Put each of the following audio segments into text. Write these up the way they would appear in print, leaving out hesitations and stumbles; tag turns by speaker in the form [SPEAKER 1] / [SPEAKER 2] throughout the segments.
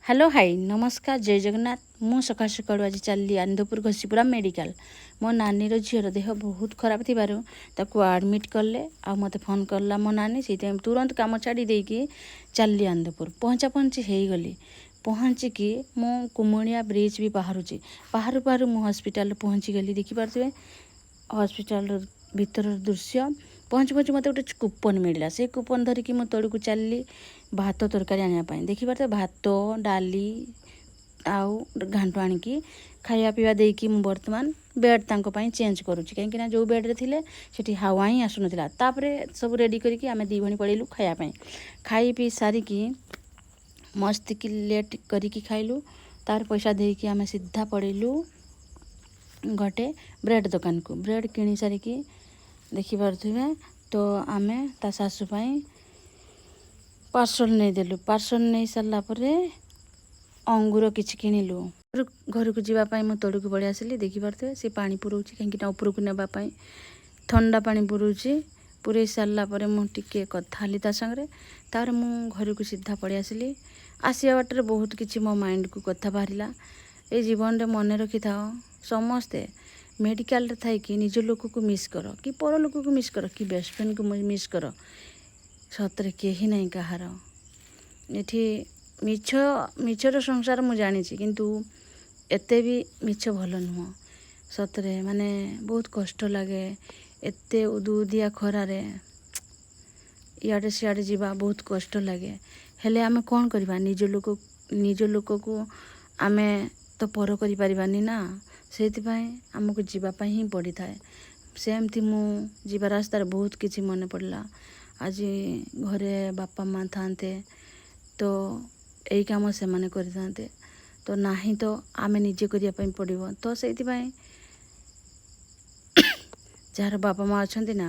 [SPEAKER 1] Hello, high, ନମସ୍କାର, ଜୟ ଜଗନ୍ନାଥ। ମୁଁ ସକାଳୁ ସକାଳୁ ଆଜି ଚାଲିଲି ଆନନ୍ଦପୁର ଘସିପୁରା ମେଡ଼ିକାଲ। ମୋ ନାନୀର ଝିଅର ଦେହ ବହୁତ ଖରାପ ଥିବାରୁ ତାକୁ ଆଡ଼ମିଟ୍ କଲେ ଆଉ ମୋତେ ଫୋନ୍ କଲା ମୋ ନାନୀ। ସେଇଥିପାଇଁ ତୁରନ୍ତ କାମ ଛାଡ଼ି ଦେଇକି ଚାଲିଲି ଆନନ୍ଦପୁର। ପହଞ୍ଚା ପହଞ୍ଚି ହେଇଗଲି। ପହଞ୍ଚିକି ମୁଁ କୁମୁଣିଆ ବ୍ରିଜ୍ ବି ବାହାରୁଛି, ବାହାରୁ ବାହାରୁ ମୁଁ ହସ୍ପିଟାଲରେ ପହଞ୍ଚିଗଲି। ଦେଖିପାରୁଥିବେ ହସ୍ପିଟାଲର ଭିତରର ଦୃଶ୍ୟ। ପହଞ୍ଚି ପହଞ୍ଚି ମୋତେ ଗୋଟେ କୁପନ୍ ମିଳିଲା। ସେଇ କୁପନ୍ ଧରିକି ମୁଁ ତଳକୁ ଚାଲିଲି ଭାତ ତରକାରୀ ଆଣିବା ପାଇଁ। ଦେଖିପାରୁଥିବେ, ଭାତ, ଡାଲି ଆଉ ଘାଣ୍ଟ ଆଣିକି ଖାଇବା ପିଇବା ଦେଇକି ମୁଁ ବର୍ତ୍ତମାନ ବେଡ଼୍ ତାଙ୍କ ପାଇଁ ଚେଞ୍ଜ କରୁଛି, କାହିଁକିନା ଯେଉଁ ବେଡ଼୍ରେ ଥିଲେ ସେଠି ହାୱା ହିଁ ଆସୁନଥିଲା। ତାପରେ ସବୁ ରେଡ଼ି କରିକି ଆମେ ଦୁଇ ଭଉଣୀ ପଳେଇଲୁ ଖାଇବା ପାଇଁ। ଖାଇ ପିଇ ସାରିକି ମସ୍ତିକି ଲେଟ୍ କରିକି ଖାଇଲୁ। ତାର ପଇସା ଦେଇକି ଆମେ ସିଧା ପଳେଇଲୁ ଗୋଟେ ବ୍ରେଡ଼୍ ଦୋକାନକୁ। ବ୍ରେଡ଼୍ କିଣି ସାରିକି ଦେଖିପାରୁଥିବେ ତ, ଆମେ ତା ଶାଶୁ ପାଇଁ ପାର୍ସଲ ନେଇଦେଲୁ। ପାର୍ସଲ ନେଇ ସାରିଲା ପରେ ଅଙ୍ଗୁର କିଛି କିଣିଲୁ। ଘରକୁ ଯିବା ପାଇଁ ମୁଁ ତଳକୁ ପଳେଇ ଆସିଲି। ଦେଖିପାରୁଥିବେ, ସେ ପାଣି ପୁରଉଛି, କାହିଁକିନା ଉପରକୁ ନେବା ପାଇଁ ଥଣ୍ଡା ପାଣି ପୁରଉଛି। ପୁରେଇ ସାରିଲା ପରେ ମୁଁ ଟିକେ କଥା ହେଲି ତା ସାଙ୍ଗରେ। ତାପରେ ମୁଁ ଘରକୁ ସିଧା ପଳେଇ ଆସିଲି। ଆସିବା ବାଟରେ ବହୁତ କିଛି ମୋ ମାଇଣ୍ଡକୁ କଥା ବାହାରିଲା। ଏ ଜୀବନରେ ମନେ ରଖିଥାଅ ସମସ୍ତେ, ମେଡ଼ିକାଲରେ ଥାଇକି ନିଜ ଲୋକକୁ ମିସ୍ କର କି ପର ଲୋକକୁ ମିସ୍ କର କି ବେଷ୍ଟ ଫ୍ରେଣ୍ଡକୁ ମିସ୍ କର, ସତରେ କେହି ନାହିଁ କାହାର ଏଠି। ମିଛ ମିଛର ସଂସାର ମୁଁ ଜାଣିଛି, କିନ୍ତୁ ଏତେ ବି ମିଛ ଭଲ ନୁହଁ। ସତରେ ମାନେ ବହୁତ କଷ୍ଟ ଲାଗେ। ଏତେ ଉଦୁଉଦିଆ ଖରାରେ ଇଆଡ଼େ ସିଆଡ଼େ ଯିବା ବହୁତ କଷ୍ଟ ଲାଗେ। ହେଲେ ଆମେ କ'ଣ କରିବା? ନିଜ ଲୋକ, ନିଜ ଲୋକକୁ ଆମେ ତ ପର କରିପାରିବାନି ନା। ସେଇଥିପାଇଁ ଆମକୁ ଯିବା ପାଇଁ ହିଁ ପଡ଼ିଥାଏ। ସେମିତି ମୁଁ ଯିବା ରାସ୍ତାରେ ବହୁତ କିଛି ମନେ ପଡ଼ିଲା। ଆଜି ଘରେ ବାପା ମା' ଥାନ୍ତେ ତ ଏଇ କାମ ସେମାନେ କରିଥାନ୍ତେ। ତ ନାହିଁ ତ ଆମେ ନିଜେ କରିବା ପାଇଁ ପଡ଼ିବ। ତ ସେଇଥିପାଇଁ ଯାହାର ବାପା ମା' ଅଛନ୍ତି ନା,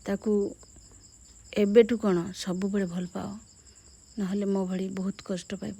[SPEAKER 1] ତାକୁ ଏବେଠୁ କ'ଣ ସବୁବେଳେ ଭଲ ପାଅ, ନହେଲେ ମୋ ଭଳି ବହୁତ କଷ୍ଟ ପାଇବ।